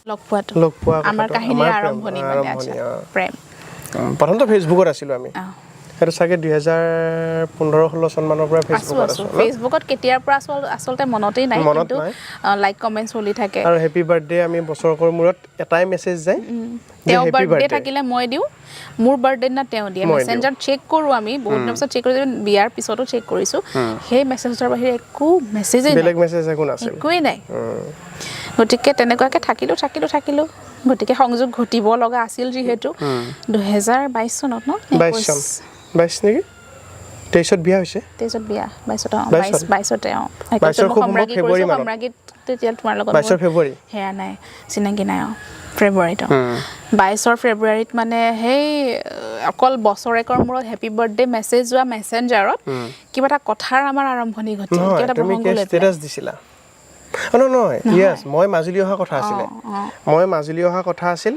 লগ পোৱাটো। লগ পোৱা আমাৰ কথাটো, কাহিনীৰ আমাৰ প্ৰেম, আৰম্ভণি মানে। আৰম্ভণি, আচ্ছা, অ। প্ৰেম। প্ৰথমটো ফেচবুকত আছিলোঁ আমি। সেইটো চাগে 2015-16 চনমানৰ পৰা আছো। ফেচবুকত আছো। আছোঁ ন? ফেচবুকত কেতিয়াৰ পৰা আছো আচলতে মনতেই নাই। মনত কিন্তু নাই। লাইক কমেণ্ট চলি থাকে। আৰু হেপী বাৰ্থডে আমি বছৰেকৰ মূৰত এটাই মেছেজ যায় যে তেওঁ হেপী বাৰ্থডে বাৰ্থডে। থাকিলে মই দিওঁ, মোৰ বাৰ্থডে দিনা তেওঁ দিয়ে। মই দিওঁ। মেছেঞ্জাৰত চেক কৰোঁ আমি, বহুত দিনৰ পিছত চেক কৰিছোঁ, বিয়াৰ পিছতো চেক কৰিছোঁ, সেই মেছেজৰ বাহিৰে একো মেছেজেই নাই। বেলেগ মেছেজ একো নাছিল। একোৱেই নাই। গতিকে তেনেকুৱাকৈ থাকিলোঁ, থাকিলোঁ, থাকিলোঁ। গতিকে সংযোগ ঘটিব লগা আছিল যিহেতু 2022 চনত ন? 22 চন, 22 নেকি? 23ত বিয়া হৈছে। 23ত বিয়া, 22ত, অঁ। 22ত। 22, 22তে, অঁ। 22ৰ মই খুব সম্ভৱ সম্ৰাগী ফেব্ৰুৱাৰী কৰিছোঁ। মানত। সম্ৰাগীত তেতিয়া তোমাৰ লগত 22ৰ মোৰ ফেব্ৰুৱাৰী। সেয়া নাই, চিনাকি নাই, অঁ, ফেব্ৰুৱাৰীত, অঁ, 22ৰ ফেব্ৰুৱাৰীত। মানে সেই অকল বছৰেকৰ মূৰত হেপী বাৰ্থডে মেছেজ যোৱা মেছেঞ্জাৰত কিবা এটা কথাৰ আমাৰ আৰম্ভণি ঘটিল। নহয়। কিবা এটা তুমি প্ৰসংগ কি লৈ পেলাই। ষ্টেটাছ দিছিলা? অঁ, নহয়, য়েছ, মই মাজুলী অহা কথা আছিলে। মই মাজুলী অহা কথা আছিল।